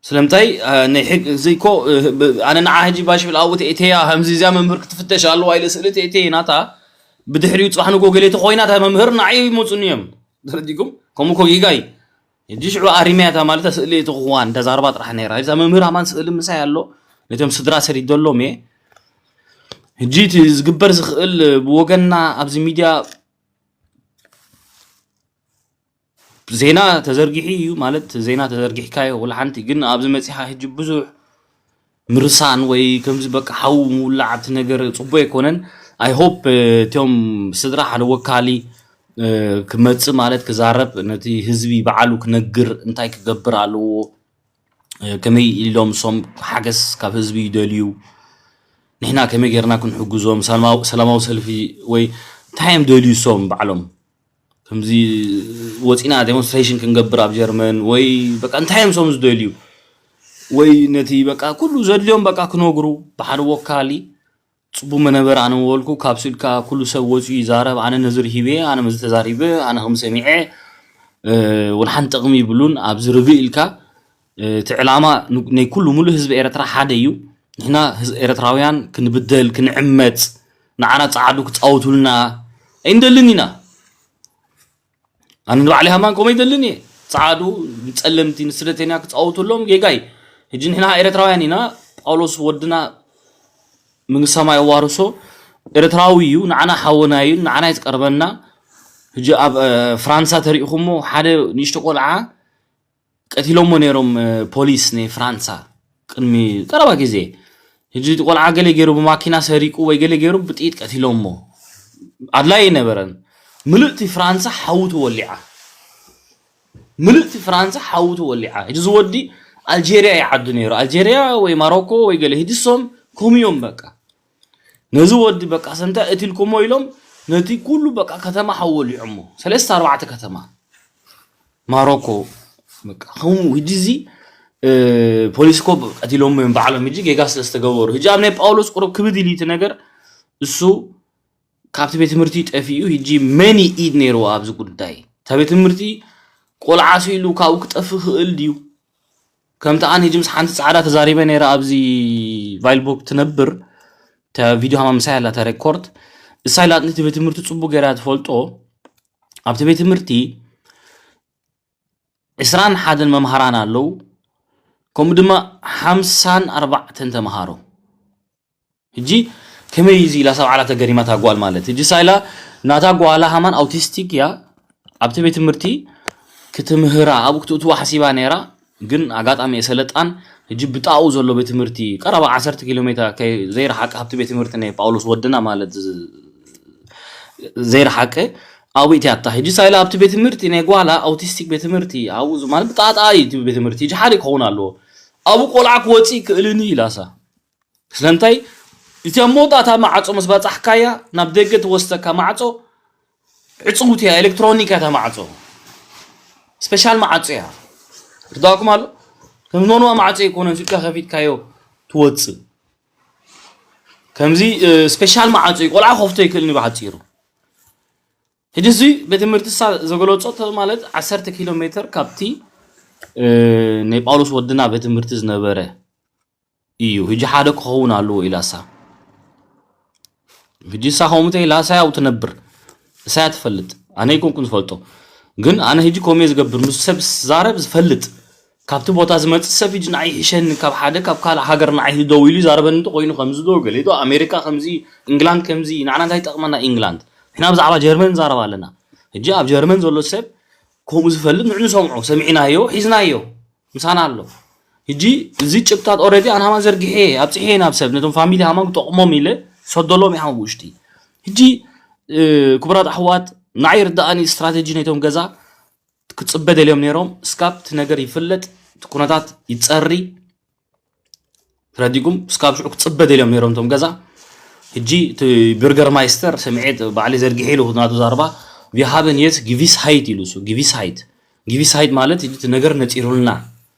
ስለምንታይ፣ አ፣ ናይ ሕግ፣ እዚ እኮ፣ እ፣ ብ-፣ ኣነ ንዓ ሕጂ ባሽ ብል ኣብኡ ተእተያ፣ ከምዚ እዚኣ መምህር ክትፍተሽ ኣለዋ ኢለ ስእሊ ተእተየ ናታ፣ ብድሕሪኡ ጽባሕ ንግሆ ገለ ተኾይና እታ መምህር ንዓይ ይመጹኒ እዮም። ተረዲኩም? ከምኡ እኮ ጌጋ እዩ። ሕጂ ሽዑ ኣሪመያ እታ ማለት ስእሊ እቲ ክዋን ተዛርባ ጥራሕ ነይራ። እዛ መምህር ኣማን ስእሊ ምሳይ ኣሎ፣ ነቶም ስድራ ሰዲደሎም እየ። ሕጂ እቲ ዝግበር ዝኽእል ብወገንና ኣብዚ ሚድያ ዜና ተዘርጊሑ እዩ ማለት ዜና ተዘርጊሕካዮ ወላ ሓንቲ፣ ግን ኣብዚ መጺኻ ሕጂ ብዙሕ ምርሳን ወይ ከምዚ በቃ ሓው ምውላዕ ኣብቲ ነገር ጽቡቅ ኣይኮነን። I hope፣ እ፣ እቶም ስድራ ሓደ ወካሊ፣ እ፣ ክመጽእ ማለት ክዛረብ ነቲ ህዝቢ በዓሉ ክነግር እንታይ ክገብር ኣለዎ፣ እ፣ ከመይ ኢሎም እሶም ሓገዝ ካብ ህዝቢ ይደልዩ፣ ንሕና ከመይ ጌርና ክንሕግዞም፣ ሰላማዊ፣ ሰላማዊ ሰልፊ ወይ እንታይ እዮም ደልዩ እሶም ባዕሎም? ከምዚ ወፂና ዴሞንስትሬሽን ክንገብር ኣብ ጀርመን ወይ በቃ እንታይ እዮም እሶም ዝደልዩ? ወይ ነቲ በቃ ኩሉ ዘድልዮም በቃ ክነግሩ ብሓደ ወካሊ ጽቡቅ መነበረ ኣነ ምበልኩ ካብ ስልካ ኩሉ ሰብ ወፂኡ ይዛረብ፣ ኣነ ነዚ ርሂበ፣ ኣነ መዚ ተዛሪበ፣ ኣነ ከም ሰሚዐ፣ እ፣ ወላ ሓንቲ ጥቕሚ ይብሉን። ኣብዚ ርግእ ኢልካ፣ እ፣ እቲ ዕላማ ን-፣ ናይ ኩሉ ሙሉእ ህዝቢ ኤርትራ ሓደ እዩ። ንሕና ህዝ-፣ ኤርትራውያን ክንብደል፣ ክንዕመጽ፣ ንዓና ጸዓዱ ክጻወቱልና ኣይንደልን ኢና። ኣነ ንባዕለይ ሃማን ከምኡ ኣይደልን እየ። ጸዓዱ ንጸለምቲ ንስደተኛ ክጻወቱሎም ጌጋይ። ሕጂ ንሕና ኤርትራውያን ኢና። ጳውሎስ ወድና መንግስቲ ሰማይ የዋርሶ ኤርትራዊ እዩ። ንዓና ሓወና እዩ። ንዓና እዩ ዝቀርበና። ሕጂ ኣብ፣ እ፣ ፍራንሳ ተሪእኹሞ ሓደ ንእሽቶ ቆልዓ ቀቲሎሞ ነይሮም፣ እ፣ ፖሊስ ናይ ፍራንሳ ቅድሚ ቀረባ ግዜ። ሕጂ እቲ ቆልዓ ገለ ገይሩ ብማኪና ሰሪቁ ወይ ገለ ገይሩ ብጥይት ቀቲሎሞ። ኣድላይ ኣይነበረን። ምልእቲ ፍራንሳ ሓዊ ተወሊዓ። ምልእቲ ፍራንሳ ሓዊ ተወሊዓ። ሕጂ እዚ ወዲ ኣልጄርያ እዩ ዓዱ ነይሩ። ኣልጄርያ ወይ ማሮኮ ወይ ገለ። ሕጂ እሶም ከምኡ እዮም በቃ። ነዚ ወዲ በቃ ሰምታ እትልኩሞ ኢሎም ነቲ ኩሉ በቃ ከተማ ሓዊ ወሊዖሞ። ሰለስተ ኣርባዕተ ከተማ ማሮኮ በቃ ከምኡ። ሕጂ እዚ፣ እ፣ ፖሊስ እኮ ቀቲሎሞ እዮም ባዕሎም ሕጂ ጌጋ ስለ ዝተገበሩ። ሕጂ ኣብ ናይ ጳውሎስ ቁሩብ ክብድ ኢሉ እቲ ነገር እሱ ካብቲ ቤት ትምህርቲ ጠፊኡ ሕጂ መን ኢድ ነይርዎ ኣብዚ ጉዳይ? እቲ እታ ቤት ትምህርቲ ቆልዓ ስኢሉ ካብኡ ክጠፍእ ክእል ድዩ? ከምቲ ኣነ ሕጂ ምስ ሓንቲ ጻዕዳ ተዛሪበ ነይረ ኣብዚ ቫይልቦርግ ትነብር፣ እታ ቪድዮ ሃማ ምሳይ ኣላ፣ እታ ሬኮርድ። እሳ ኢላትኒ እቲ ቤት ትምህርቲ ጽቡቅ ገይራ ትፈልጦ። ኣብቲ ቤት ትምህርቲ ዕስራን ሓደን መምሃራን ኣለዉ፣ ከምኡ ድማ ሓምሳን ኣርባዕተን ተምሃሮ። ሕጂ ከመይ እዚ ኢላ ሰብ ዓላ ተገሪማ እታ ጓል ማለት። ሕጂ ሳይላ ናታ ጓላ ሃማን ኣውቲስቲክ እያ። ኣብቲ ቤት ትምህርቲ ክትምህራ ኣብኡ ክትእትዋ ሓሲባ ነይራ። ግን ኣጋጣሚ የሰለጣን ሕጂ ብጣኡ ዘሎ ቤት ትምህርቲ ቀረባ ዓሰርተ ኪሎ ሜትር ከይ ዘይረሓቀ ኣብቲ ቤት ትምህርቲ ናይ ጳውሎስ ወድና ማለት ዝ- ዘይረሓቀ ኣብኡ እትያታ። ሕጂ ሳይላ ኣብቲ ቤት ትምህርቲ ናይ ጓላ ኣውቲስቲክ ቤት ትምህርቲ ኣብኡ ዝ- ማለት ብጣጣ እዩ እቲ ቤት ትምህርቲ። ሕጂ ሓደ ክኸውን ኣለዎ። ኣብኡ ቆልዓ ክወፅእ ይክእልን እዩ ኢላሳ። ስለምንታይ እቲ ኣብ መወዳእታ ማዕጾ ምስ በጻሕካያ ናብ ደገ ትወስደካ ማዕጾ ዕጽውቲ እያ፣ ኤሌክትሮኒክ እያ እታ ማዕጾ። ስፔሻል ማዕጾ እያ። ርዳእኩም ኣሎ? ከም ኖርማል ማዕጾ ኣይኮነን፣ ስልካ ከፊትካዮ ትወጽእ። ከምዚ እ፣ ስፔሻል ማዕጾ እዩ፣ ቆልዓ ከፍቶ ይክእልን እዩ ብሓጺሩ። ሕጂ እዚ ቤት ትምህርቲ እሳ ዘገለጾ ማለት ዓሰርተ ኪሎ ሜትር ካብቲ እ፣ ናይ ጳውሎስ ወድና ቤት ትምህርቲ ዝነበረ እዩ። ሕጂ ሓደ ክኸውን ኣለዎ ኢላ እሳ። ሕጂ እሳ ከምኡ እንተ ኢላ እሳ ያው ትነብር። እሳ እያ ትፈልጥ። ኣነ ኣይኮንኩን ዝፈልጦ። ግን ኣነ ሕጂ ከምኡ እየ ዝገብር። ምስ ሰብ ዝዛረብ ዝፈልጥ። ካብቲ ቦታ ዝመጽእ ሰብ ሕጂ ንዓይ ይሕሸኒ፣ ካብ ሓደ ካብ ካልእ ሃገር ንዓይ ደው ኢሉ ይዛረበኒ እንተ ኮይኑ ከምዚ ዶ ገለ ዶ ኣሜሪካ ከምዚ ኢንግላንድ ከምዚ ንዓና እንታይ ይጠቕመና ኢንግላንድ? ንሕና ብዛዕባ ጀርመን ንዛረብ ኣለና። ሕጂ ኣብ ጀርመን ዘሎ ሰብ ከምኡ ዝፈልጥ ንዑ ንሰምዖ፣ ሰሚዕናዮ፣ ሒዝናዮ። ምሳና ኣሎ። ሕጂ እዚ ጭብጣት ኦረዲ ኣነ ሃማን ዘርጊሐ ኣብፅሐ ናብ ሰብ ነቶም ፋሚሊ ሃማን ክጠቕሞም ኢለ ሰደሎም ኢሓ ውሽጢ። ሕጂ እ፣ ክቡራት ኣሕዋት ንዓይ ርዳኣኒ ስትራቴጂ ነቶም ገዛ ክፅበ ደልዮም ነይሮም። እስካብ እቲ ነገር ይፍለጥ፣ እቲ ኩነታት ይፀሪ። ረዲጉም እስካብ ሽዑ ክፅበ ደልዮም ነይሮም እቶም ገዛ። ሕጂ እቲ ብርገርማይስተር ሰሚዔ ባዕሊ ዘርጊሐ ኢሉ ናቱ ዛርባ ቪሃበን የት ጊቪስ ሃይት ኢሉ እሱ ጊቪስ ሃይት ጊቪስ ሃይት ማለት ሕጂ እቲ ነገር ነፂሩልና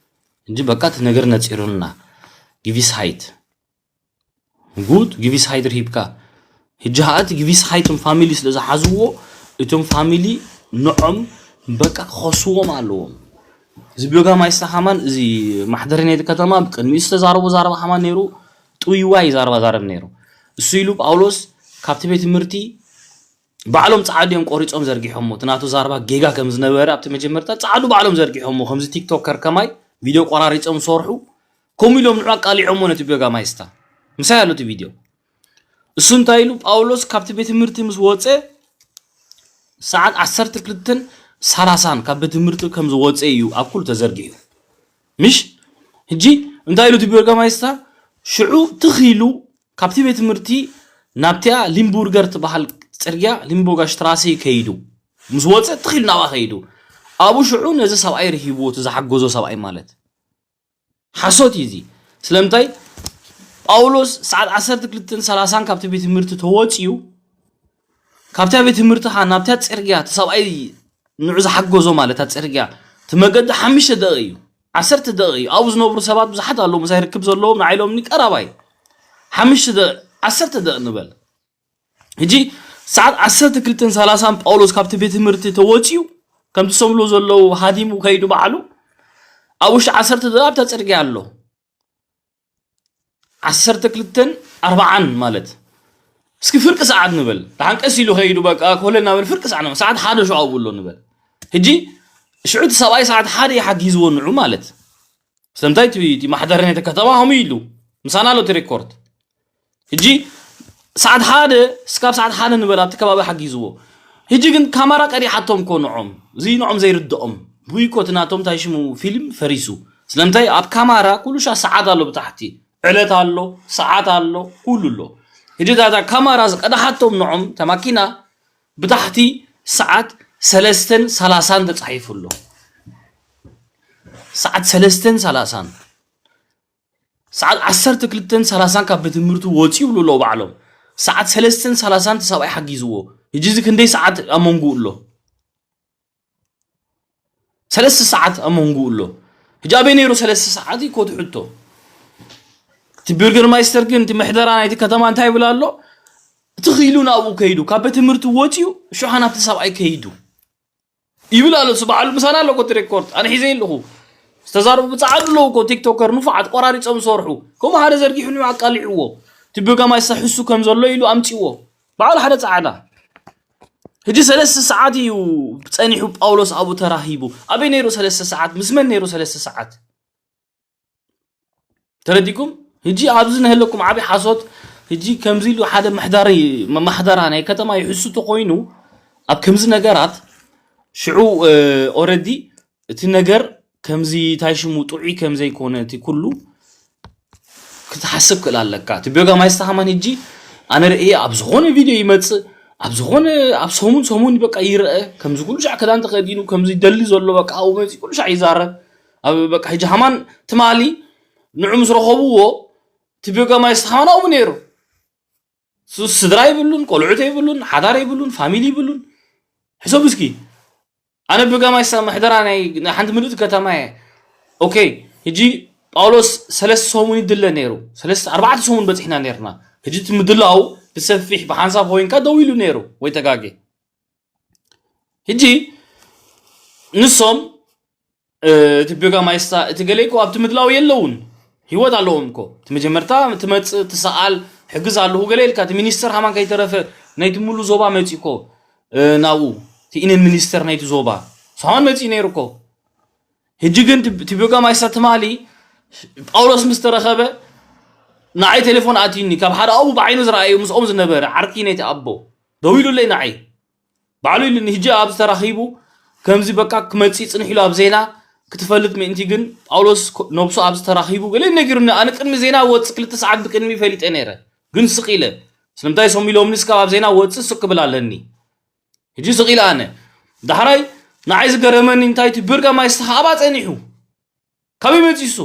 እንጂ በቃ እቲ ነገር ነፂሩልና ጊቪስ ሃይት ጉድ ጊቪስ ሃይት ርሂብካ። ሕጂ ኸኣ እቲ ጊቪስ ሃይት እቶም ፋሚሊ ስለ ዝሓዝዎ እቶም ፋሚሊ ንዖም በቃ ክኸስዎም ኣለዎም። እዚ ቢዮጋ ማይስታ ሃማን እዚ ማሕደሪ ናይቲ ከተማ ቅድሚኡ ዝተዛረቦ ዛረባ ሃማን ነይሩ። ጥውይዋይ ዛረባ ዛረብ ነይሩ። እሱ ኢሉ ጳውሎስ ካብቲ ቤት ትምህርቲ ባዕሎም ጻዕዱ እዮም ቆሪጾም ዘርጊሖሞ። እቲ ናቱ ዛረባ ጌጋ ከም ዝነበረ ኣብቲ መጀመርታ ጻዕዱ ባዕሎም ዘርጊሖሞ። ከምዚ ቲክቶከር ከማይ ቪድዮ ቆራሪጾም ዝሰርሑ ከምኡ ኢሎም ንዑ ኣቃሊዖሞ ነቲ ቢዮጋ ማይስታ። ምሳይ ኣሎ እቲ ቪድዮ። እሱ እንታይ ኢሉ ጳውሎስ ካብቲ ቤት ትምህርቲ ምስ ወጸ ሰዓት ዓሰርተ ክልተን ሰላሳን ካብ ቤት ትምህርቲ ከም ዝወጸ እዩ ኣብ ኩሉ ተዘርጊሑ። ምሽ ሕጂ እንታይ ኢሉ እቲ ቢዮጋ ማይስታ ሽዑ ትኽ ኢሉ ካብቲ ቤት ትምህርቲ ናብቲኣ ሊምቡርገር ትበሃል ጽርግያ ሊምቡርጋ ሽትራሲ ከይዱ ምስ ወጸ ትኽ ኢሉ ናብኣ ከይዱ ኣብኡ ሽዑ ነዚ ሰብኣይ ርሂብዎ እቲ ዝሓገዞ ሰብኣይ ማለት ሓሶት እዩ እዚ። ስለምንታይ ጳውሎስ ሰዓት ዓሰርተ ክልተን ሰላሳን ካብቲ ቤት ትምህርቲ ተወፂኡ ካብታ ቤት ትምህርቲ ኻ ናብታ ፅርግያ እቲ ሰብኣይ ንዑ ዝሓገዞ ማለት እታ ፅርግያ እቲ መገዲ ሓሙሽተ ደቂቕ እዩ ዓሰርተ ደቂቕ እዩ ኣብኡ ዝነብሩ ሰባት ብዙሓት ኣለዉ ምሳይ ርክብ ዘለዎም ንዓይ ኢሎምኒ ቀረባይ ሓሙሽተ ደቂቕ ዓሰርተ ደቂቕ ንበል ሕጂ ሰዓት ዓሰርተ ክልተን ሰላሳን ጳውሎስ ካብቲ ቤት ትምህርቲ ተወፂኡ ከምቲ ሰምሉ ዘለዉ ሃዲሙ ከይዱ ባዕሉ ኣብ ውሽጢ ዓሰርተ ደቂቕ ኣብታ ፅርግያ ኣሎ ዓሰርተ ክልተን ኣርባዓን ማለት እስኪ ፍርቂ ሰዓት ንበል ደሓን ቀስ ኢሉ ከይዱ በቃ ኮለል ናበል ፍርቂ ሰዓት ንበል ሰዓት ሓደ ሽዑ ኣብኡ ኣሎ ንበል ሕጂ ሽዑ እቲ ሰብኣይ ሰዓት ሓደ ይሓጊዝዎ ንዑ ማለት ስለምንታይ እቲ እቲ ማሕደር ናይቲ ከተማ ከምኡ ኢሉ ምሳና ኣሎ እቲ ሬኮርድ ሕጂ ሰዓት ሓደ እስካብ ሰዓት ሓደ ንበል ኣብቲ ከባቢ ሓጊዝዎ ሕጂ ግን ካማራ ቀዲሓቶም እኮ ንዖም እዚ ንዖም ዘይርድኦም ብይ እኮ እቲ ናቶም እንታይ ሽሙ ፊልም ፈሪሱ ስለምንታይ ኣብ ካማራ ኩሉ ሻ ሰዓት ኣሎ ብታሕቲ ዕለት ኣሎ ሰዓት ኣሎ ኩሉ ኣሎ ሕጂ እታ እታ ካማራ ዝቀዳሓቶም ንዖም እታ ማኪና ብታሕቲ ሰዓት ሰለስተን ሰላሳን ተጻሒፉ ኣሎ ሰዓት ሰለስተን ሰላሳን ሰዓት ዓሰርተ ክልተን ሰላሳን ካብ ቤት ትምህርቲ ወፂኡ ይብሉ ኣለዉ ባዕሎም ሰዓት ሰለስተን ሰላሳን እቲ ሰብኣይ ሓጊዝዎ ሕጂ እዚ ክንደይ ሰዓት ኣብ መንጉኡ ኣሎ ሰለስተ ሰዓት ኣብ መንጉኡ ኣሎ ሕጂ ኣበይ ነይሩ ሰለስተ ሰዓት እዩ ኮትሕቶ እቲ ብርገርማይስተር ግን እቲ ምሕደራ ናይቲ ከተማ እንታይ ይብል ኣሎ እቲ ክኢሉ ናብኡ ከይዱ ካብ ቤት ትምህርቲ ወፂኡ ሽሓ ናብቲ ሰብኣይ ከይዱ ይብል ኣሎ። እሱ ባዕሉ ምሳና ኣሎ እኮ እቲ ሬኮርድ፣ ኣነ ሒዘ ኣለኹ። ዝተዛረቡ ብጻዕዱ ኣለዉ እኮ፣ ቲክቶከር ንፉዓት ቆራሪጾም ዝሰርሑ። ከምኡ ሓደ ዘርጊሑ ንዑ ኣቃሊዕዎ። እቲ ቤጋ ማይሳ ሕሱ ከም ዘሎ ኢሉ ኣምጺዎ። ባዕሉ ሓደ ጻዕዳ። ሕጂ ሰለስተ ሰዓት እዩ ጸኒሑ ጳውሎስ ኣብኡ ተራኺቡ። ኣበይ ነይሩ ሰለስተ ሰዓት? ምስ መን ነይሩ ሰለስተ ሰዓት? ተረዲኩም? ሕጂ ኣብዚ ነህለኩም ዓቢ ሓሶት። ሕጂ ከምዚ ኢሉ ሓደ ምሕዳሪ፣ መማሕደራ ናይ ከተማ ይሕሱ ተኾይኑ፣ ኣብ ከምዚ ነገራት ሽዑ፣ እ፣ ኦረዲ እቲ ነገር ከምዚ ታይ ሽሙ ጥዑይ ከም ዘይኮነ እቲ ኩሉ ክትሓስብ ክእል ኣለካ። እቲ ቤጋ ማይስታ ከማን ሕጂ ኣነ ርእየ ኣብ ዝኾነ ቪድዮ ይመጽእ፣ ኣብ ዝኾነ፣ ኣብ ሰሙን ሰሙን በቃ ይረአ፣ ከምዚ ኩሉ ሻዕ ክዳን ተኸዲኑ፣ ከምዚ ደሊ ዘሎ በቃ ኣብኡ መጺኡ ኩሉ ሻዕ ይዛረብ። ኣብ በቃ ሕጂ ሃማን ትማሊ ንዑ ምስ ረኸብዎ፣ እቲ ቤጋ ማይስታ ከማን ኣብኡ ነይሩ። ሱ-፣ ስድራ ይብሉን፣ ቆልዑት ይብሉን፣ ሓዳር ይብሉን፣ ፋሚሊ ይብሉን። ሕሰቡ እስኪ። ኣነ ብጋማይ ሳ-፣ ምሕደራ ናይ፣ ናይ ሓንቲ ምልእቲ ከተማ እየ። ኦኬ፣ ሕጂ ጳውሎስ ሰለስተ ሰሙን ይድለ ነይሩ። ሰለስተ፣ ኣርባዕተ ሰሙን በጺሕና ነይርና። ሕጂ እቲ ምድላው ብሰፊሕ ብሓንሳብ ኮይንካ ደው ኢሉ ነይሩ ወይ ተጋጌ። ሕጂ ንሶም፣ እ፣ እቲ ቤጋ ማይስታ፣ እቲ ገለ እኮ ኣብቲ ምድላው የለውን። ህይወት ኣለዎም እኮ። እቲ መጀመርታ ትመጽእ፣ ትሰኣል፣ ሕግዝ ኣለኹ ገለ ኢልካ፣ እቲ ሚኒስተር ሃማን ከይተረፈ ናይቲ ሙሉ ዞባ መጺኡ እኮ፣ እ፣ ናብኡ። እቲ ኢነን ሚኒስተር ናይቲ ዞባ። ሰማን መጺኡ ነይሩ እኮ። ሕጂ ግን እቲ፣ እቲ ቤጋ ማይስታ ትማሊ ጳውሎስ ምስ ተረኸበ፣ ንዓይ ቴሌፎን ኣትዩኒ። ካብ ሓደ ኣብኡ ብዓይኑ ዝረኣዩ ምስኦም ዝነበረ ዓርኪ ናይቲ ኣቦ። ደው ኢሉለይ ንዓይ። ባዕሉ ኢሉኒ፣ ሕጂ ኣብዚ ተራኺቡ፣ ከምዚ በቃ ክመጽእ ይጽንሕ ኢሉ ኣብ ዜና ክትፈልጥ ምእንቲ ግን ጳውሎስ ኮ-፣ ነብሱ ኣብዚ ተራኺቡ ገለ ነጊሩኒ። ኣነ ቅድሚ ዜና ወጽእ ክልተ ሰዓት ብቅድሚ ፈሊጠ ነይረ። ግን ስቕ ኢለ። ስለምንታይ ሰም ኢሎምኒ እስካብ ኣብ ዜና ወጽእ ስቕ ክብል ኣለኒ። ሕጂ ስቕ ኢለ ኣነ። ዳሕራይ ንዓይ ዝገረመኒ እንታይ እቲ ብርጋ ማይስታ ኣብኣ ጸኒሑ። ካበይ መጺሱ?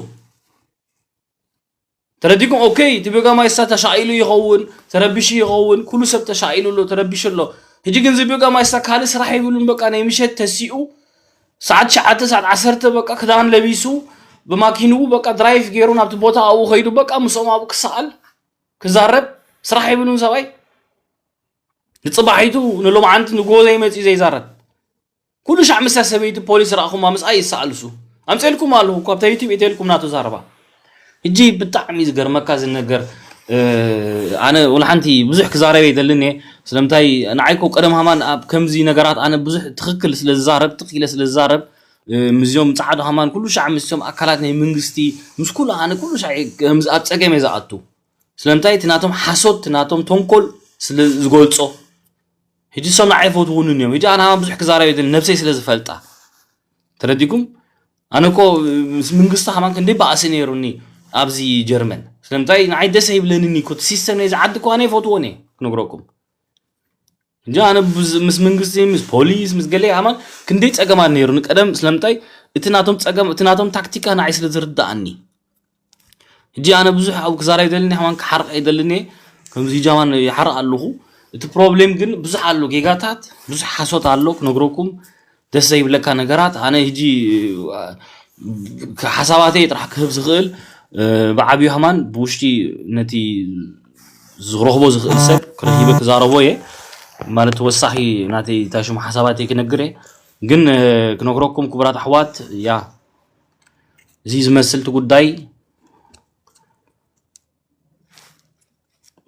ተረዲኩም? ኦኬ፣ እቲ ቤጋ ማይስታ ተሻኢሉ ይኸውን፣ ተረቢሹ ይኸውን፣ ኩሉ ሰብ ተሻኢሉ ኣሎ፣ ተረቢሹ ኣሎ። ሕጂ ግን እዚ ቤጋ ማይስታ ካልእ ስራሕ የብሉን፣ በቃ ናይ ምሸት ተሲኡ፣ ሰዓት ትሽዓተ፣ ሰዓት ዓሰርተ በቃ ክዳን ለቢሱ፣ ብማኪንኡ በቃ ድራይቭ ገይሩ ናብቲ ቦታ ኣብኡ ከይዱ፣ በቃ ምስኦም ኣብኡ ክሰኣል፣ ክዛረብ፣ ስራሕ የብሉን ሰብኣይ። ንጽባሒቱ፣ ንሎማዓንቲ፣ ንጎሆ ዘይመጽእ ዘይዛረብ። ኩሉ ሻዕ ምስታ ሰበይቲ ፖሊስ ረኣኹማ ምስኣ ይሰኣልሱ። ኣምፀልኩም ኣለኹ እኮ ኣብታ ዩቲብ እተልኩም ናቱ ዛረባ። ሕጂ ብጣዕሚ ዝገርመካ እዚ ነገር፣ እ፣ ኣነ ወላ ሓንቲ ብዙሕ ክዛረብ ኣይደልን እየ። ስለምንታይ ንዓይ እኮ ቀደም ሃማን ኣብ ከምዚ ነገራት ኣነ ብዙሕ ትኽክል ስለ ዝዛረብ፣ ትኽ ኢለ ስለ ዝዛረብ፣ እ፣ ምስዚኦም ጻዕዱ ሃማን ኩሉ ሻዕ ምስዚኦም ኣካላት ናይ መንግስቲ ምስ ኩሉ ኣነ ኩሉ ሻዕ ከምዚ ኣብ ጸገም እየ ዝኣቱ። ስለምንታይ እቲ ናቶም ሓሶት፣ እቲ ናቶም ተንኮል ስለ ዝገልጾ። ሕጂ እሶም ንዓይ ይፈትውንን እዮም። ሕጂ ኣነ ሃማን ብዙሕ ክዛረብ የድልን፣ ነብሰይ ስለ ዝፈልጣ። ተረዲኩም? ኣነ እኮ ምስ መንግስቲ ሃማን ክንደይ ባእሲ ነይሩኒ ኣብዚ ጀርመን። ስለምንታይ ንዓይ ደስ ኣይብለንን እዩ እኮ፣ እቲ ሲስተም ናይዚ ዓዲ እኮ ኣነ ይፈትዎን እየ ክነግረኩም። ሕጂ ኣነ ብዝ-፣ ምስ መንግስቲ፣ ምስ ፖሊስ፣ ምስ ገለ ሃማን ክንደይ ጸገማት ነይሩኒ ቀደም። ስለምንታይ እቲ ናቶም ጸገም፣ እቲ ናቶም ታክቲካ ንዓይ ስለ ዝርድኣኒ። ሕጂ ኣነ ብዙሕ ኣብኡ ክዛረብ ኣይደልን፣ ሃማን ክሓርቕ ኣይደልን እየ። ከምዚ ጃማን ይሓርቕ ኣለኹ። እቲ ፕሮብሌም ግን ብዙሕ ኣሎ፣ ጌጋታት፣ ብዙሕ ሓሶት ኣሎ ክነግረኩም ደስ ዘይብለካ ነገራት። ኣነ ሕጂ፣ እ፣ ሓሳባተይ ጥራሕ ክህብ ዝኽእል፣ እ፣ ብዓብዩ ሃማን ብውሽጢ ነቲ ዝረኽቦ ዝኽእል ሰብ ክረኺበ ክዛረቦ እየ። ማለት ተወሳኺ ናተይ እንታይ ሽሙ ሓሳባተይ ክነግር እየ። ግን፣ እ፣ ክነግረኩም ክቡራት ኣሕዋት፣ ያ፣ እዚ ዝመስል እቲ ጉዳይ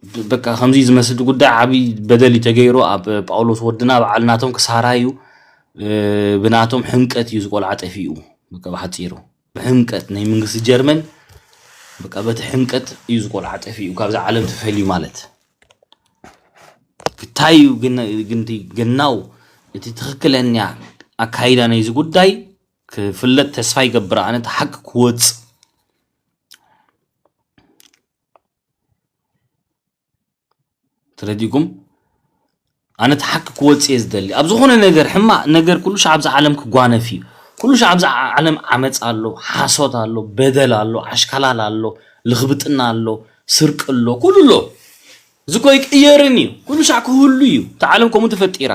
ብ-፣ በቃ ከምዚ ዝመስል እቲ ጉዳይ ዓብዪ በደል እዩ ተገይሩ ኣብ ጳውሎስ ወድና በዓል ናቶም ክሳራ እዩ። እ፣ ብናቶም ሕምቀት እዩ እዚ ቆልዓ ጠፊኡ። በቃ ብሓፂሩ ብሕምቀት ናይ መንግስቲ ጀርመን በቃ በቲ ሕምቀት እዩ እዚ ቆልዓ ጠፊኡ ካብዛ ዓለም ተፈልዩ ማለት። ክታይ እዩ ግን፣ ግን እቲ ገናው እቲ ትኽክለኛ ኣካይዳ ናይዚ ጉዳይ ክፍለጥ ተስፋ ይገብር። ኣነ እቲ ሓቂ ክወጽእ ተረዲኩም? ኣነ እቲ ሓቂ ክወጽእ እየ ዝደሊ። ኣብ ዝኾነ ነገር፣ ሕማቕ ነገር፣ ኩሉ ሻዕ ኣብዚ ዓለም ክጓነፍ እዩ። ኩሉ ሻዕ ኣብዚ ዓ-፣ ዓለም ዓመጽ ኣሎ፣ ሓሶት ኣሎ፣ በደል ኣሎ፣ ኣሽካላል ኣሎ፣ ልኽብጥና ኣሎ፣ ስርቂ ኣሎ፣ ኩሉ ኣሎ። እዚ እኮ ኣይቅየርን እዩ። ኩሉ ሻዕ ክህሉ እዩ። እታ ዓለም ከምኡ ተፈጢራ።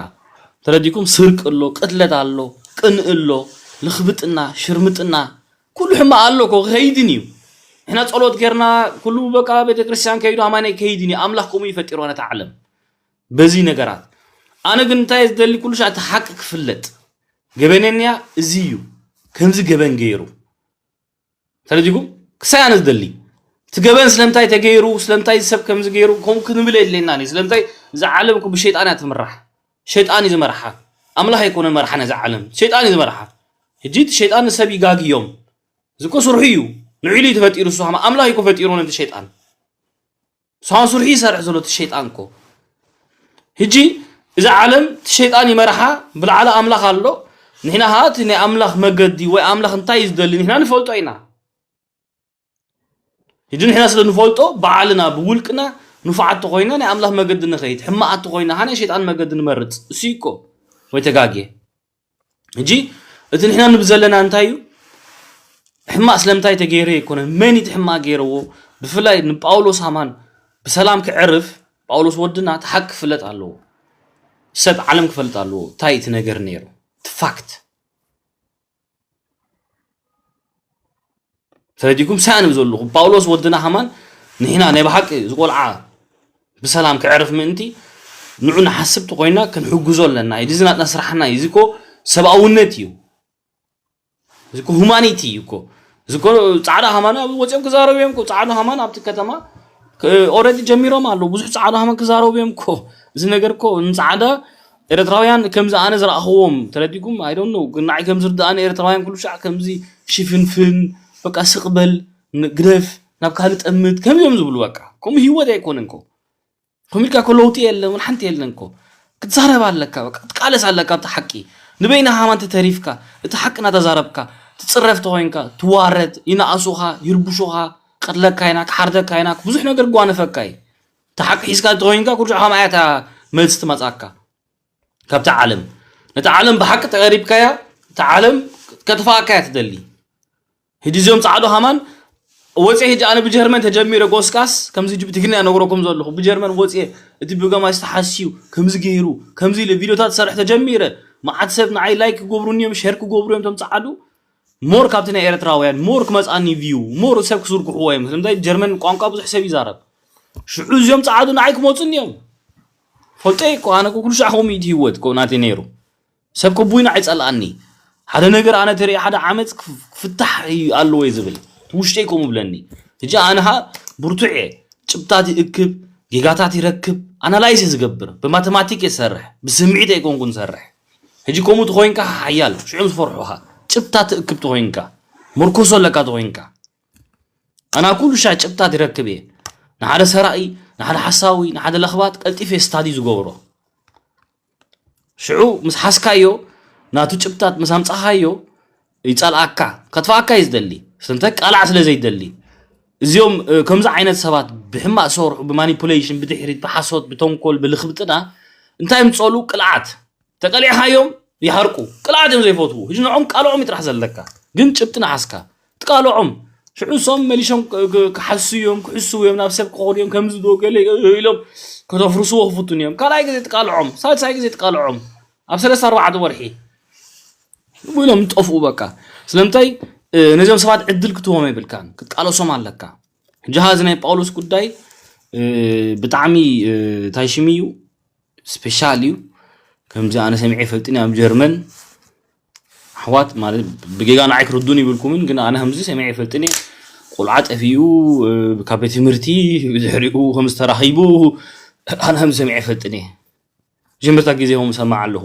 ተረዲኩም? ስርቂ ኣሎ፣ ቅትለት ኣሎ፣ ቅንኢ ኣሎ፣ ልኽብጥና፣ ሽርምጥና፣ ኩሉ ሕማቕ ኣሎ እኮ፣ ክኸይድን እዩ። ንሕና ጸሎት ጌርና፣ ኩሉ በቃ ቤተክርስትያን ከይዱ፣ ኣማናይ ከይድን እዩ። ኣምላኽ ከምኡ እዩ ፈጢርዋ ነታ ዓለም። በዚ ነገራት። ኣነ ግን እንታይ እየ ዝደሊ፣ ኩሉ ሻዕ እቲ ሓቂ ክፍለጥ። ገበነኛ እዚ እዩ፣ ከምዚ ገበን ገይሩ። ተረዲኩም ክሳይ ኣነ ዝደሊ እቲ ገበን ስለምንታይ ተገይሩ፣ ስለምንታይ ሰብ ከምዚ ገይሩ፣ ከምኡ ክንብል የድልየናን እዩ። ስለምንታይ እዛ ዓለም እኮ ብሸይጣን እያ ትምራሕ። ሸይጣን እዩ ዝመርሓ። ኣምላኽ ኣይኮነ መርሓ ነዛ ዓለም፣ ሸይጣን እዩ ዝመርሓ። ሕጂ እቲ ሸይጣን ንሰብ ይጋግዮም። እዚ እኮ ስርሑ እዩ። ንዒሉ እዩ ተፈጢሩ። እሱ ሃማ ኣምላኽ እዩ እኮ ፈጢሩ ነቲ ሸይጣን። እሱ ሃማ ስርሑ ይሰርሕ ዘሎ እቲ ሸይጣን እኮ። ሕጂ እዛ ዓለም እቲ ሸይጣን ይመርሓ፣ ብላዕሊ ኣምላኽ ኣሎ። ንሕና ኸዓ እቲ ናይ ኣምላኽ መገዲ ወይ ኣምላኽ እንታይ እዩ ዝደሊ ንሕና ንፈልጦ ኢና። ሕጂ ንሕና ስለ ንፈልጦ ባዕልና ብውልቅና ንፉዓት ተኾይና ናይ ኣምላኽ መገዲ ንኸይድ፣ ሕማቓት ተኾይና ኸዓ ናይ ሸይጣን መገዲ ንመርጽ። እሱ እዩ እኮ ወይ ተጋግየ። ሕጂ እቲ ንሕና ንብል ዘለና እንታይ እዩ? ሕማቕ ስለምንታይ ተገይሩ ኣይኮነን። መን እዩ እቲ ሕማቕ ገይርዎ? ብፍላይ ንጳውሎስ ሃማን ብሰላም ክዕርፍ ጳውሎስ ወድና እቲ ሓቂ ክፍለጥ ኣለዎ። ሰብ ዓለም ክፈልጥ ኣለዎ። እንታይ እቲ ነገር ነይሩ? እቲ ፋክት ተረዲኩም ሳንብ ዘለኹ ጳውሎስ ወድና ሃማን ንሕና ናይ ብሓቂ ዝቆልዓ ብሰላም ክዕርፍ ምእንቲ ንዑ ንሓስብ ተኮይና ክንሕግዞ ኣለና። እዚ ናትና ስራሕና እዩ። እዚ እኮ ሰብኣውነት እዩ። እዚ እኮ ሁማኒቲ እዩ እኮ። እዚ እኮ ጻዕዳ ሃማን ኣብ ወጺኦም ክዛረቡ እዮም እኮ። ጻዕዳ ሃማን ኣብቲ ከተማ ኦረዲ ጀሚሮም ኣለዉ። ብዙሕ ጻዕዳ ሃማን ክዛረቡ እዮም እኮ። እዚ ነገር እኮ ንጻዕዳ ኤርትራውያን ከምዚ ኣነ ዝረኣኽዎም ተረዲኩም? I don't know፣ ግን ንዓይ ከም ዝርድኣኒ ኤርትራውያን ኩሉ ሻዕ ከምዚ ሽፍንፍን፣ በቃ ስቕ በል፣ ን-፣ ግደፍ፣ ናብ ካልእ ጠምት፣ ከምዚ እዮም ዝብሉ። በቃ ከምኡ ህይወት ኣይኮነን እኮ። ከምኡ ኢልካ እኮ ለውጢ የለን፣ ወላ ሓንቲ የለን እኮ። ክትዛረብ ኣለካ፣ በቃ ክትቃለስ ኣለካ ኣብቲ ሓቂ። ንበይንኻ ሃማን ተተሪፍካ፣ እቲ ሓቂ እናተዛረብካ፣ ትጽረፍ ተኾይንካ፣ ትዋረድ፣ ይነኣሱኻ፣ ይርብሹኻ፣ ቀትለካ ኢና፣ ክሓርደካ ኢና፣ ብዙሕ ነገር ክጓነፈካ እዩ። እቲ ሓቂ ሒዝካ እንተኾይንካ፣ ኩሉ ሻዕ ከማያ እታ መልሲ ትመጻካ ካብታ ዓለም። ነታ ዓለም ብሓቂ ተቐሪብካያ፣ እታ ዓለም ከተፋእካ እያ ትደሊ። ሕጂ እዚኦም ጻዕዶ ሃማን ወጽየ፣ ሕጂ ኣነ ብጀርመን ተጀሚረ ጎስጋስ፣ ከምዚ ሕጂ ብትግርኛ ነግረኩም ዘለኹ፣ ብጀርመን ወጽየ፣ እቲ ብገማይ ዝተሓስዩ፣ ከምዚ ገይሩ፣ ከምዚ ኢለ ቪድዮታት ዝሰርሕ ተጀሚረ፣ መዓት ሰብ ንዓይ ላይክ ክገብሩኒ እዮም፣ ሸር ክገብሩ እዮም፣ እቶም ጻዕዱ። ሞር ካብቲ ናይ ኤርትራውያን፣ ሞር ክመጽኣኒ ቪው፣ ሞር ሰብ ክዝርግሕዎ እዮም። ስለምንታይ ጀርመን ቋንቋ ብዙሕ ሰብ ይዛረብ። ሽዑ እዚኦም ጸዓዱ ንዓይ ክመጹኒ እዮም። ፈልጦ እኮ፣ ኣነ እኮ ኩሉ ሻዕ ከምኡ እዩ እቲ ህይወት እኮ ናተይ ነይሩ። ሰብ እኮ ቡይና ኣይጸልኣኒ። ሓደ ነገር ኣነ ተርኢ ሓደ ዓመጽ ክፍ-፣ ክፍታሕ እዩ ኣለዎ እየ ዝብል። እቲ ውሽጠይ ከምኡ ብለኒ። ሕጂ ኣነ ኸኣ ብርቱዕ እየ። ጭብጣት ይእክብ፣ ጌጋታት ይረክብ፣ ኣናላይስ እየ ዝገብር። ብማተማቲክ እየ ዝሰርሕ። ብስምዒት ኣይኮንኩን ዝሰርሕ። ሕጂ ከምኡ ተኾይንካ ሓያል፣ ሽዑም ዝፈርሑኻ። ጭብጣት ትእክብ ተኾይንካ፣ ምርኮሶ ኣለካ ተኾይንካ። ኣና ኩሉ ሻዕ ጭብጣት ይረክብ እየ። ንሓደ ሰራቒ፣ ንሓደ ሓሳዊ፣ ንሓደ ለኽባጥ ቀልጢፈ እየ ስታዲ ዝገብሮ። ሽዑ ምስ ሓዝካዮ፣ ናቱ ጭብጣት ምስ ኣምጻኻዮ፣ ይጸልኣካ፣ ከጥፍኣካ እዩ ዝደሊ። ስለምንታይ? ቃልዓ ስለ ዘይደሊ። እዚኦም፣ እ፣ ከምዚ ዓይነት ሰባት ብሕማቕ ዝሰርሑ፣ ብማኒፑሌሽን፣ ብድሕሪት፣ ብሓሶት፣ ብተንኮል፣ ብልኽብጥና፣ እንታይ እዮም ዝጸልኡ? ቅልዓት። ተቀሊዕካዮም ይሃርቁ። ቅልዓት እዮም ዘይፈትዉ። ሕጂ ንዖም ቃልዖም እዩ ጥራሕ ዘለካ። ግን ጭብጢ ንሓዝካ። ትቃልዖም። ሽዑ እሶም መሊሾም ክ-፣ ክ-፣ ክሓሱ እዮም፣ ክሕስዉ እዮም፣ ናብ ሰብ ክኸዱ እዮም፣ ከምዚ ዶ ገለ ኢሎም ከተፍርስዎ ክፍትኑ እዮም። ካልኣይ ግዜ ትቃልዖም፣ ሳልሳይ ግዜ ትቃልዖም። ኣብ ሰለስተ ኣርባዕተ ወርሒ ብኡ ኢሎም ዝጠፍኡ በቃ። ስለምንታይ? እ፣ ነዚኦም ሰባት ዕድል ክትህቦም የብልካን። ክትቃለሶም ኣለካ። ሕጂ ኸኣ እዚ ናይ ጳውሎስ ጉዳይ፣ እ፣ ብጣዕሚ፣ እ፣ እንታይ ሽም እዩ? ስፔሻል እዩ። ከምዚ ኣነ ሰሚዐ ይፈልጥን ኣብ ጀርመን ኣሕዋት ማለት ብጌጋ ንዓይ ክርዱን ይብልኩምን፣ ግን ኣነ ከምዚ ሰሚዐ ይፈልጥን እየ። ቆልዓ ጠፊኡ፣ እ፣ ካብ ቤት ትምህርቲ ብድሕሪኡ ከም ዝተራኺቡ ኣነ ከምዚ ሰሚዐ ይፈልጥን እየ። መጀመርታ ግዜ ከም ሰማዕ ኣለኹ።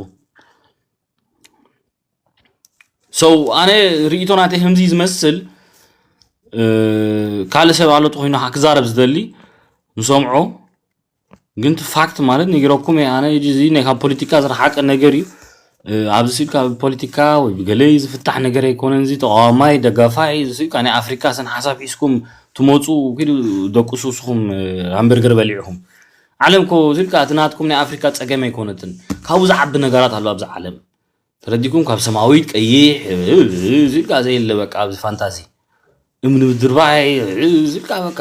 So ኣነ ርእይቶ ናተይ ከምዚ ዝመስል፣ እ፣ ካልእ ሰብ ኣሎ ተኾይኑ ክዛረብ ዝደሊ ንሰምዖ። ግን እቲ ፋክት ማለት ነጊረኩም እየ። ኣነ እዚ ናይ ካብ ፖለቲካ ዝረሓቀ ነገር እዩ። እ፣ ኣብዚ ስኢልካ ብፖለቲካ ወይ ብገለ ዝፍታሕ ነገር ኣይኮነን። እዚ ተቃዋማይ ደጋፋይ እዚ ስኢልካ ናይ ኣፍሪካ ስነ ሓሳብ ሒዝኩም ትመፁ፣ ኪዱ ደቁሱ ንስኹም፣ እ፣ ሃምበርገር በሊዕኹም። ዓለም እኮ ስኢልካ እቲ ናትኩም ናይ ኣፍሪካ ፀገም ኣይኮነትን። ካብኡ ዝዓቢ ነገራት ኣሎ ኣብዚ ዓለም። ተረዲኩም? ካብ ሰማዊት ቀይሕ፣ እ፣ እ፣ ስኢልካ ዘየለ በቃ ኣብዚ ፋንታዚ። እምኒ ምድርባይ፣ እ፣ ስኢልካ በቃ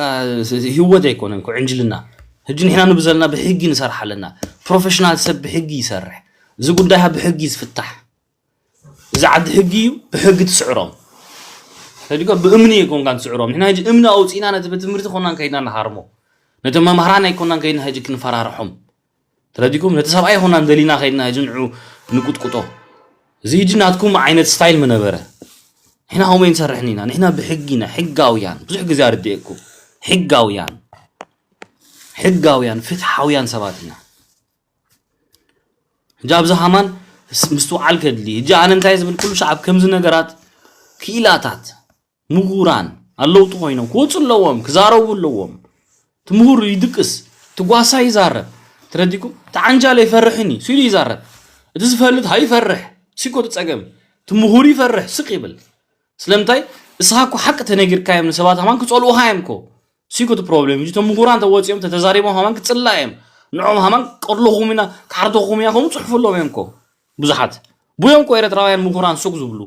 ስ-፣ ህይወት ኣይኮነን እኮ ዕንጅልና። ሕጂ ንሕና ንብል ዘለና ብሕጊ ንሰርሕ ኣለና። ፕሮፌሽናል ሰብ ብሕጊ ይሰርሕ። እዚ ጉዳይ ብሕጊ ዝፍታሕ። እዚ ዓዲ ሕጊ እዩ፣ ብሕጊ ትስዕሮም። ተረዲእካ? ብእምኒ ኣይኮንካን ትስዕሮም። ንሕና ሕጂ እምኒ ኣውፂእና ነቲ ቤት ትምህርቲ ኮናን ከይድና ንሃርሞ። ነቶም መምህራን ኣይኮናን ከይድና ሕጂ ክንፈራርሖም። ተረዲኩም? ነቲ ሰብኣይ ኣይኮናን ደሊና ከይድና ሕጂ ንዑ ንቁጥቁጦ። እዚ ሕጂ ናትኩም ዓይነት ስታይል ምነበረ። ንሕና ከምኡ ንሰርሕን ኢና። ንሕና ብሕጊ ኢና፣ ሕጋውያን። ብዙሕ ግዜ ኣረዲኤኩም። ሕጋውያን። ሕጋውያን፣ ፍትሓውያን ሰባት ኢና። ሕጂ ኣብዚ ሃማን ስ-፣ ምስትውዓል ከድሊ። ሕጂ ኣነ እንታይ ዝብል፣ ኩሉ ሻዕብ ከምዚ ነገራት ክኢላታት፣ ምሁራን ኣለውጡ ኮይኖም ክወፁ ኣለዎም፣ ክዛረቡ ኣለዎም። እቲ ምሁር ይድቅስ፣ እቲ ጓሳ ይዛረብ። ተረዲኩም? እቲ ዓንጃል ኣይፈርሕን እዩ፣ ሲሉ ይዛረብ። እቲ ዝፈልጥ ሃይፈርሕ፣ ሲኮ እቲ ፀገም። እቲ ምሁር ይፈርሕ፣ ስቅ ይብል። ስለምንታይ? እስኻ እኮ ሓቂ ተነጊርካዮም ንሰባት ሃማን ክፀልኡኻ እዮም እኮ። ሲኮ እቲ ፕሮብሌም። እቶም ምሁራን ተወፂኦም ተተዛሪቦም ሃማን ክፅላ እዮም። ንዖም ሃማን ቀርለኹም ኢና፣ ክዓርደኹም ኢና፣ ከምኡ ፅሑፉ ኣለዎም እዮም እኮ። ብዙሓት። ብዮም እኮ ኤርትራውያን ምሁራን ሱቅ ዝብሉ።